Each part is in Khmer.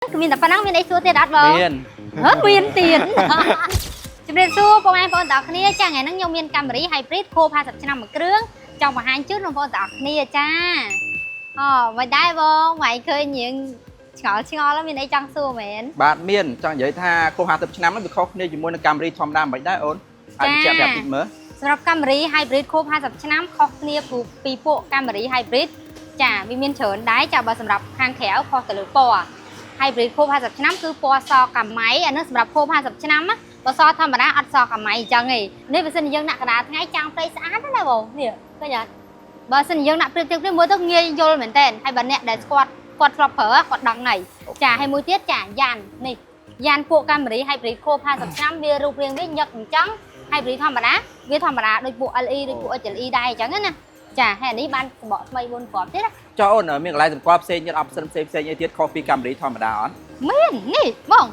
គឺមានតែប៉ុណ្ណឹងមានអីសួរទៀតអត់បង មាន ហឺមានទៀត ជំរាបសួរបងប្អូនទាំងអស់គ្នាចាថ្ងៃហ្នឹងខ្ញុំមាន Camry Hybrid ខួប50ឆ្នាំមួយគ្រឿងចង់បង្ហាញជូនបងប្អូនទាំងអស់គ្នាចាអូមិនដែរបងមិនឃើញញៀងឆ្ងល់ឆ្ងល់មានអីចង់សួរមែន បាទមានចង់និយាយថាខួប50ឆ្នាំហ្នឹងវាខុសគ្នាជាមួយនឹង Camry ធម្មតាមិនដែរអូនអាចបញ្ជាក់ប្រាប់តិចមើល សម្រាប់ Camry Hybrid ខួប50ឆ្នាំខុសគ្នាពីពួក Camry Hybrid ចាវាមានច្រើនដែរចាបើសម្រាប់ខាងក្រៅខុសទៅលើពណ៌ Hybrid ខួប50ឆ្នាំគឺពណ៌សកាម៉ៃអានេះសម្រាប់ខួប50ឆ្នាំណាបើសធម្មតាអត់សកាម៉ៃអញ្ចឹងទេនេះបើសិនជាយើងដាក់កណ្ដាលថ្ងៃចាំងព្រៃស្អាតណាស់បងនេះឃើញអត់បើសិនជាយើងដាក់ប្រៀបធៀបគ្នាមើលទៅងាយយល់មែនតើហើយបើអ្នកដែលស្គាល់គាត់ធ្លាប់ប្រើគាត់ដឹងហើយចាហើយមួយទៀតចាយ៉ាន់នេះយ៉ាន់ពួក Camry Hybrid ខួប50ឆ្នាំវារូបរាងវាញឹកអញ្ចឹង Hybrid ធម្មតាវាធម្មតាដូចពួក LE ដូចពួក HLE ដែរអញ្ចឹងណាចាហើយអានេះបានសបកថ្មី4គ្រាប់ទៀតណា ចុះអូនមានកន្លែងសម្គាល់ផ្សេងទៀត option ផ្សេងផ្សេងអីទៀតខុសពី Camry ធម្មតាអត់ មាននេះបង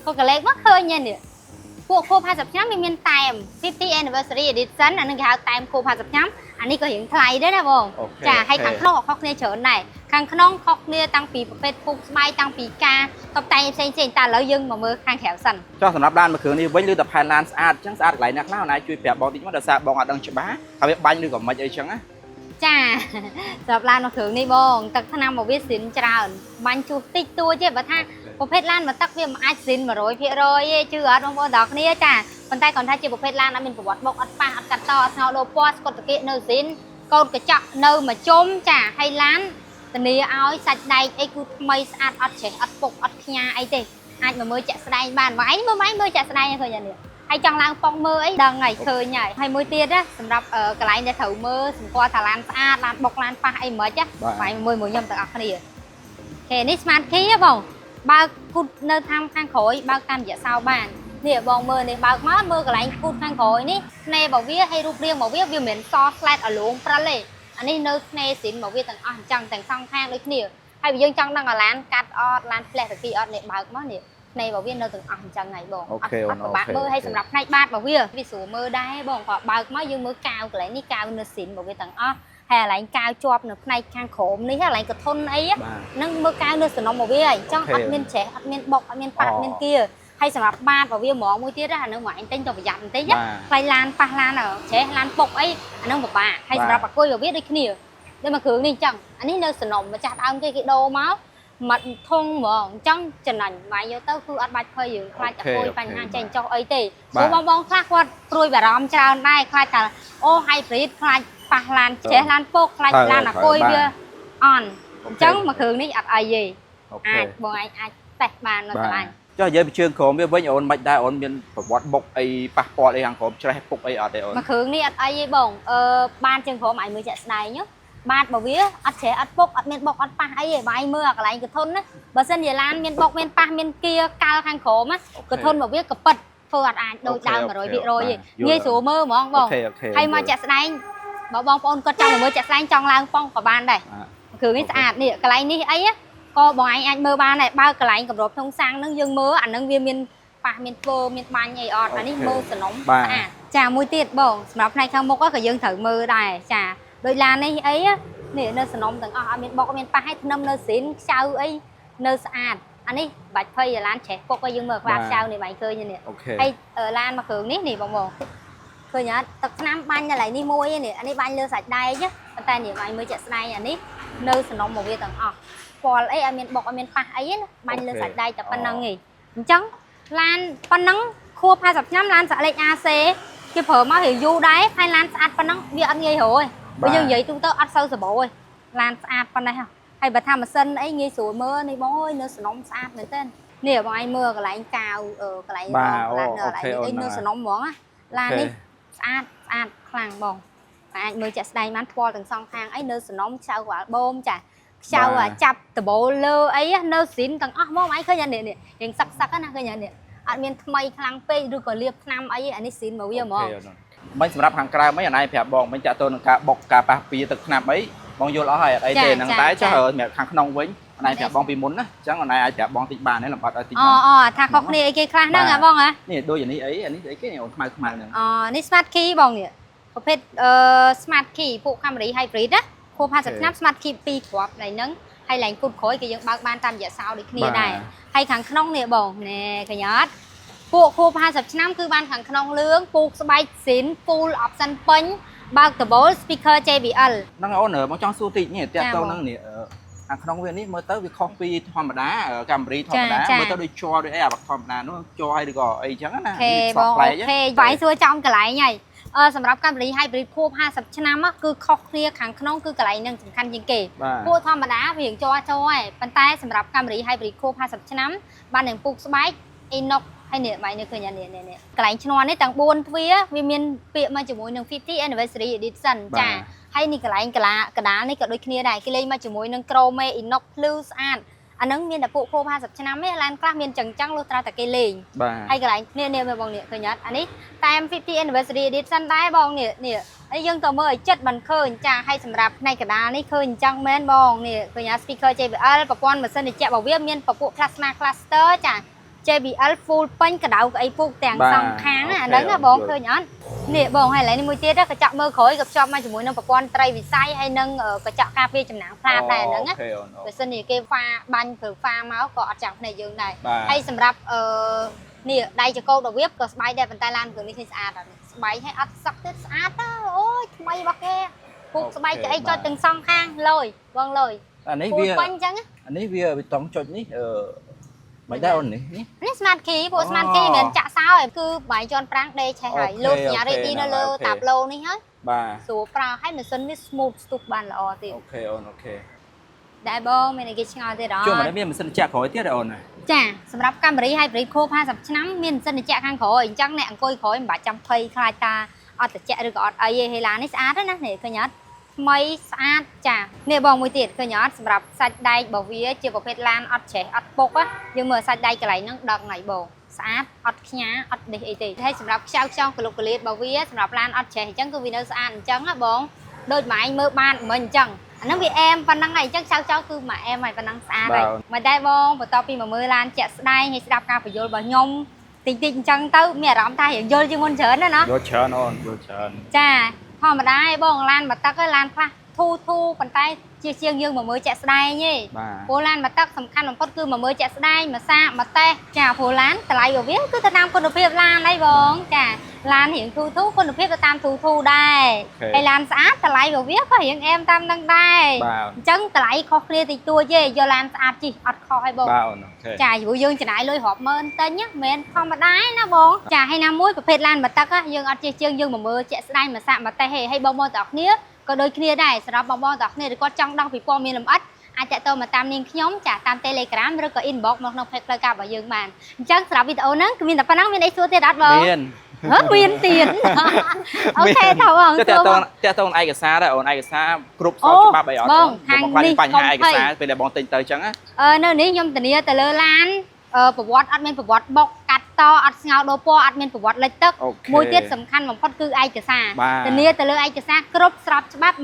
ក៏កលេកមកឃើញហើយនេះពួកខួប50ឆ្នាំវាមានតែម50 anniversary edition អានឹងគេហៅតែមខួប50ឆ្នាំអានេះក៏រៀងថ្លៃដែរណាបង OK ចាហើយខាងក្នុងក៏ខុសគ្នាច្រើនដែរខាងក្នុងខុសគ្នាតាំងពីប្រភេទភូកស្បែកតាំងពីការតុបតែងផ្សេងផ្សេងៗតែឥឡូវយើងមកមើលខាងក្រៅសិន ចុះសម្រាប់ឡានមួយគ្រឿងនេះវិញឬតែផែនឡានស្អាតអញ្ចឹងស្អាតកន្លែងណាខ្លះអូនអាចជួយប្រាប់បងតិចមកដោយសារបងអត់ដឹងច្បាស់ថាវាបាញ់ឬក៏មិនអីចឹងណា ចា សម្រាប់ឡានមួយគ្រឿងនេះបងទឹកថ្នាំមកវាស៊ីនច្រើនបាញ់ជួសតិចតួចទេបើថាប្រភេទឡានមួយទឹកវាមិនអាចស៊ីន100%ទេជឿអត់បងប្អូនទាំងអស់គ្នាចាប៉ុន្តែគ្រាន់ថាជាប្រភេទឡានអត់មានប្រវត្តិបុកអត់ប៉ះអត់កាត់តអត់ស្ងោដូរពណ៌ស្កុតតាគៀកនៅស៊ីនកូតកញ្ចក់នៅមួយជុំចាហើយឡានធានាឲ្យសាច់ដែកអីគឺថ្មីស្អាតអត់ច្រេះអត់ពុកអត់ខ្ញាអីទេអាចមកមើលជាក់ស្ដែងបានបងឯងមើលបងឯងមើលជាក់ស្ដែងឲ្យឃើញអានេះហើយចង់ឡើងប៉ុងមើលអីដឹងហើយឃើញហើយហើយមួយទៀតណាសម្រាប់កន្លែងដែលត្រូវមើលសម្គាល់ថាឡានស្អាតឡានបុកឡានប៉ះអីមិនណា បាទ បាយមួយមួយខ្ញុំទាំងអស់គ្នាOK នេះ smart key ហ៎បងបើកគូតនៅខាងខាងក្រោយបើកតាមរយៈសោបាននេះបងមើលនេះបើកមកមើលកន្លែងគូតខាងក្រោយនេះធ្នេរបស់វាហើយរូបរាងរបស់វាវាមិនមែនសស្លែតឲ្យលងព្រិលទេអានេះនៅធ្នេស៊ីនរបស់វាទាំងអស់អញ្ចឹងទាំងសងខាងដូចគ្នាហើយបើយើងចង់ដឹងអាឡានកាត់អត់ឡានផ្លេសតាគីអត់នេះបើកមកនេះធ្នេរបស់វានៅទាំងអស់អញ្ចឹងហើយបង អូ អត់ ខេអូន អត់ពិបាក អូខេ មើលហើយសម្រាប់ផ្នែកបាតរបស់វាវាស្រួលមើលដែរបងគាត់បើកមកយើងមើលកាវកន្លែងនេះកាវនៅស៊ីនរបស់វាទាំងអស់ហើយកន្លែងកាវជាប់នៅផ្នែកខាងក្រោមនេះកន្លែងកធុនអី បាទ នឹងមើលកាវនៅសំណុំរបស់វាហើយអញ្ចឹង អូខេ អត់មានច្រេះអត់មានបុកអត់មានប៉ាត់ អូ មានគៀហើយសម្រាប់បាតរបស់វាហ្មងមួយទៀតណាអានឹងមកអញទិញទៅប្រយ័ត្នបន្តិចណា បាទ ថ្លៃឡានប៉ះឡានច្រេះឡានពុកអីអានឹងពិបាកហើយ បាទ សម្រាប់អាគុយរបស់វាដូចគ្នាដូចមកគ្រឿងនេះអញ្ចឹងអានេះនៅសំណុំម្ចាស់ដើមគេគេដូរមកមកធុងហ្មងអញ្ចឹងចំណេញបាយយកទៅគឺអត់បាច់ភ័យរឿងខ្លាចអាគុយបញ្ហាចេញចុះអីទេព្រោះបងបងខ្លះគាត់ព្រួយបារម្ភច្រើនដែរខ្លាចថាអូ hybrid ខ្លាចប៉ះឡានច្រេះឡានពុកខ្លាចឡានអាគុយវាអន់ អញ្ចឹងមួយគ្រឿងនេះអត់អីទេ អូខេ អាចបងឯងអាចតេស្តបាននៅកន្លែង ចុះនិយាយពីជើងក្រោមវាវិញអូនមិនដែរអូនមានប្រវត្តិបុកអីប៉ះពាល់អីខាងក្រោមច្រេះពុកអីអត់ទេអូន មួយគ្រឿងនេះអត់អីទេបងអឺបានជើងក្រោមឯងមើលជាក់ស្ដែងហ៎បាតបើវាអត់ច្រេះអត់ពុកអត់មានបុកអត់ប៉ះអីទេបើឯងមើលអាកន្លែងកធុនណាបើសិនជាឡានមានបុកមានប៉ះមានគៀកាល់ខាងក្រោមណាកធុនបើវាក៏ពិតធ្វើអត់អាចដូចដើម100%ទេងាយស្រួលមើលហ្មងបង OK OK ហើយមកជាក់ស្ដែងបើបងប្អូនគាត់ចង់មកមើលជាក់ស្ដែងចង់ឡើងប៉ុងក៏បានដែរ គ្រឿងនេះស្អាតនេះកន្លែងនេះអីក៏បងឯងអាចមើលបានដែរបើកន្លែងកម្របធុងសាំងហ្នឹងយើងមើលអាហ្នឹងវាមានប៉ះមានធ្វើមានបាញ់អីអត់អានេះមើលសំណុំស្អាតចាមួយទៀតបងសម្រាប់ផ្នែកខាងមុខក៏យើងត្រូវមើលដែរចាដូចឡាននេះអីនេះនៅសំណុំទាំងអស់អត់មានបុកអត់មានប៉ះឲ្យធ្នឹមនៅស៊ីនខ្ចៅអីនៅស្អាតអានេះបាច់ភ័យឡានច្រេះពុកឲ្យយើងមើលក្បាលខ្ចៅនេះបាញ់ឃើញនេះ អូខេ ហើយឡានមួយគ្រឿងនេះនេះបងបងឃើញអត់ទឹកថ្នាំបាញ់កន្លែងនេះមួយនេះអានេះបាញ់លើសាច់ដែកប៉ុន្តែនេះបាញ់មើលជាក់ស្ដែងអានេះនៅសំណុំមកវាទាំងអស់ពណ៌អីអត់មានបុកអត់មានប៉ះអីណាបាញ់លើសាច់ដែកតែប៉ុណ្្នឹងឯងអញ្ចឹងឡានប៉ុណ្ណឹងខួប50ឆ្នាំឡានសាក់លេខ AC គេប្រើមករៀងយូរដែរហើយឡានស្អាតប៉ុណ្ណឹងវាអត់ងាយរកទេបើយើងនិយាយទូទៅអត់សូវសបោទេឡានស្អាតប៉ុណ្ណេះហើយបើថាម៉ាស៊ីនអីងាយស្រួលមើលនេះបងអើយនៅសំណុំស្អាតមែនទែននេះបងឯងមើលកន្លែងកាវកន្លែង បាទ កន្លែងនៅ អូខេ កន្លែងនេះអី អូន នៅសំណុំហ្មងណាឡាននេះស្អាតស្អាតខ្លាំងបងអាចមើលជាក់ស្ដែងបានថ្ពាល់ទាំងសងខាងអីនៅសំណុំខ្ចៅក្បាលបូមចាខ្ចៅអាចាប់ដបូលលើអីនៅស៊ីនទាំងអស់ហ្មងឯងឃើញអានេះនេះរៀងសឹកសឹកណាឃើញអានេះអត់មានថ្មីខ្លាំងពេកឬក៏លាបថ្នាំអីអានេះស៊ីនមកវាហ្មង មិនសម្រាប់ខាងក្រៅមិនអាណៃប្រាប់បងមិនចាក់ទៅនឹងការបុកការប៉ះពីទឹកថ្នាំអីបងយល់អស់ហើយអត់អីទេហ្នឹងតែចុះសម្រាប់ខាងក្នុងវិញអាណៃប្រាប់បងពីមុនណាអញ្ចឹងអាណៃអាចប្រាប់បងតិចបានទេលំអត់ឲ្យតិច អូ មក អូថាខុសគ្នាអីគេខ្លះហ្នឹងហ៎បងហ៎ នេះដូចអានេះអីអានេះអីគេអូនខ្មៅខ្មៅហ្នឹង អូនេះ smart key បងនេះប្រភេទអឺ smart key ពួក Camry hybrid ណាខួប50ឆ្នាំ smart key 2គ្រាប់ណៃហ្នឹង ហើយឡើងគូតក្រោយក៏យើងបើកបានតាមរយៈសោដូចគ្នាដែរហើយខាងក្នុងនេះបងណែឃើញអត់ពួកខួប50ឆ្នាំគឺបានខាងក្នុងលឿងពូកស្បែកស៊ីន full option ពេញបើកដំបូល speaker JBL។ ហ្នឹងអូនបងចង់សួរតិចនេះតាក់ ចា ទៅនឹងនេះខាងក្នុងវានេះមើលទៅវាខុសពីធម្មតា Camry ធម្មតាមើលទៅដូចជ័រដូចអីអាធម្មតានោះជ័រអីឬក៏អីចឹងណា OK បង OK បាយសួរចំកន្លែងហើយអឺសម្រាប់ Camry Hybrid ខួប50ឆ្នាំគឺខុសគ្នាខាងក្នុងគឺកន្លែងហ្នឹងសំខាន់ជាងគេ បាទ ពួកធម្មតាវារៀងជ័រជ័រឯងប៉ុន្តែសម្រាប់ Camry Hybrid ខួប50ឆ្នាំបាននឹងពូកស្បែក inox ហើយនេះបាយនេះឃើញអានេះនេះនេះកន្លែងឈ្នាន់នេះទាំង4ទ្វារវាមានពាក្យមកជាមួយនឹង50 anniversary edition ចាហើយនេះកន្លែងកលាកដាលនេះក៏ដូចគ្នាដែរគេលេងមកជាមួយនឹង chrome inox ភ្លឺស្អាតអាហ្នឹងមានតែពួកខួប50ឆ្នាំទេឡានខ្លះមានចឹងចឹងលុះត្រាតែគេលេង បាទ ហើយកន្លែងនេះនេះមើលបងនេះឃើញអត់អានេះតាម50 anniversary edition ដែរបងនេះនេះហើយយើងក៏មើលឲ្យចិត្តបានឃើញចាហើយសម្រាប់ផ្នែកកដាលនេះឃើញអញ្ចឹងមែនបងនេះឃើញអា speaker JBL ប្រព័ន្ធម៉ាស៊ីនត្រជាក់របស់វាមានពពួក plasma cluster ចា JBL full ពេញកដៅកៅអីពុកទាំងសងខាងអាហ្នឹងណាបងឃើញអត់នេះបងហើយកន្លែងនេះមួយទៀតកញ្ចក់មើលក្រោយក៏ភ្ជាប់មកជាមួយនឹងប្រព័ន្ធត្រីវិស័យហើយនឹងកញ្ចក់ការពារចំណាំងផ្លាតដែរហ្នឹងណា OK អូន បើសិនជាគេហ្វាបាញ់ព្រឺហ្វាមកក៏អត់ចាំងភ្នែកយើងដែរ បាទ ហើយសម្រាប់អឺនេះដៃចកោដល់វាក៏ស្បែកដែរប៉ុន្តែឡានគ្រឿងនេះឃើញស្អាតអត់ស្បែកឲ្យអត់សឹកទៀតស្អាតណាអូយថ្មីរបស់គេពូកស្បែកកៅអីចុចទាំងសងខាងលយបងលយ ពូ អានេះវា ពេញអញ្ចឹងណា អានេះវាវាតង់ចុចនេះអឺមិនដែរអូននេះនេះ នេះ smart key ពួក smart key មិនមែនចាក់សោឯងគឺបាយជន់ប្រាំងដេឆេះហើយ OK លោតសញ្ញា ready នៅលើ OK តាប្លូនេះហើយ បាទ ស្រួលប្រើហើយម៉ាស៊ីននេះ smooth ស្ទុះបានល្អទៀត OK អូន OK ដែរបងមានអីគេឆ្ងល់ទៀតអត់ ជួមកនេះមានម៉ាស៊ីនត្រជាក់ក្រោយទៀតអូនណា ចាសម្រាប់ Camry Hybrid ខួប50ឆ្នាំមានម៉ាស៊ីនត្រជាក់ខាងក្រោយអញ្ចឹងអ្នកអង្គុយក្រោយមិនបាច់ចាំភ័យខ្លាចតាអត់ត្រជាក់ឬក៏អត់អីទេហេឡានេះស្អាតណាស់នេះឃើញអត់ថ្មីស្អាតចានេះបងមួយទៀតឃើញអត់សម្រាប់សាច់ដែករបស់វាជាប្រភេទឡានអត់ច្រេះអត់ពុកណាយើងមើលសាច់ដែកកន្លែងហ្នឹងដឹងហើយបងស្អាតអត់ខ្ញាអត់ដេះអីទេហើយសម្រាប់ខ្ចៅខ្ចង់កលុកកលៀតរបស់វាសម្រាប់ឡានអត់ច្រេះអញ្ចឹងគឺវានៅស្អាតអញ្ចឹងណាបងដូចម៉ែឯងមើលបានមិនអញ្ចឹងអាហ្នឹងវាអែមប៉ុណ្ណឹងហើយអញ្ចឹងខ្ចៅខ្ចង់គឺម៉ែអែមហើយប៉ុណ្ណឹងស្អាតហើយ មិនដែរបងបន្ទាប់ពីមកមើលឡានជាក់ស្ដែងហើយស្ដាប់ការបញ្យល់របស់ខ្ញុំតិចតិចអញ្ចឹងទៅមានអារម្មណ៍ថារៀងយល់ជាងមុនច្រើនណាស់ណា យល់ច្រើនអូនយល់ច្រើន ចាធម្មតាឯងបងឡានមកទឹកឯងឡានខ្លះធូធូប៉ុន្តែជាជាងយើងមកមើលជាក់ស្ដែងទេ បាទ ព្រោះឡានមកទឹកសំខាន់បំផុតគឺមកមើលជាក់ស្ដែងមកសាកមកតេស្តចាព្រោះឡានតម្លៃរបស់វាគឺទៅតាមគុណភាពឡានហើយបងចាឡានរៀងធូធូគុណភាពទៅតាមធូធូដែរហើយឡានស្អាតតម្លៃរបស់វាក៏រៀងអែមតាមនឹងដែរ បាទ អញ្ចឹងតម្លៃខុសគ្នាតិចតួចទេយកឡានស្អាតជិះអត់ខុសហើយបង បាទអូន OK ចាព្រោះយើងចំណាយលុយរាប់ម៉ឺនទិញណាមិនមែនធម្មតាទេណាបងចាហើយណាមួយប្រភេទឡានមកទឹកណាយើងអត់ជិះជាងយើងមកមើលជាក់ស្ដែងមកសាកមកតេស្តហេហើយបងបងទាំងអស់គ្នាក៏ដូចគ្នាដែរសម្រាប់បងបងទាំងអស់គ្នាឬគាត់ចង់ដឹងពីព័ត៌មានលម្អិតអាចតាក់ទងមកតាមនាងខ្ញុំចាតាម Telegram ឬក៏ inbox មកក្នុង page ផ្លូវការរបស់យើងបានអញ្ចឹងសម្រាប់វីដេអូហ្នឹងគឺមានតែប៉ុណ្ណឹងមានអីសួរទៀតអត់បង មាន ហ៎មានទៀត OK តើបង ចុះតាក់តងតាក់ទងឯកសារដែរអូនឯកសារគ្រប់ស្របច្បាប់អីអត់ បងខាង បងខ្លាច នេះ បញ្ហាឯ កុំភ័យ កសារពេលដែលបងទិញទៅអញ្ចឹងណា អឺនៅនេះខ្ញុំធានាទៅលើឡានអឺប្រវត្តិអត់មានប្រវត្តិបុកកាត់តអត់ស្ងោរដូរពណ៌អត់មានប្រវត្តិលិចទឹក OK មួយទៀតសំខាន់បំផុតគឺឯកសារ បាទ ធានាទៅលើឯកសារគ្រប់ស្របច្បាប់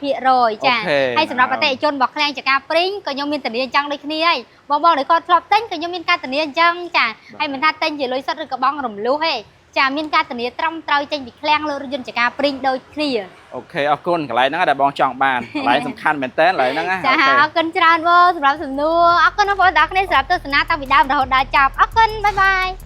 100%ចា OK ហើយសម្រាប់អតិថិជនរបស់ឃ្លាំងចការព្រីងក៏ខ្ញុំមានធានាអញ្ចឹងដូចគ្នាហើយបងបងដែលគាត់ធ្លាប់ទិញក៏ខ្ញុំមានការធានាអញ្ចឹងចាហើយមិនថាទិញជាលុយសុទ្ធឬក៏បង់រំលោះទេចាមានការធានាត្រឹមត្រូវចេញពីឃ្លាំងលើរថយន្តចការព្រីងដូចគ្នា OK អរគុណកន្លែងហ្នឹងដែលបងចង់បានកន្លែងសំខាន់មែនតើកន្លែងហ្នឹងណា ចា OK អរគុណច្រើនបងសម្រាប់សំណួរអរគុណបងប្អូនទាំងអស់គ្នាសម្រាប់ទស្សនាតាំងពីដើមរហូតដល់ចប់អរគុណ bye bye.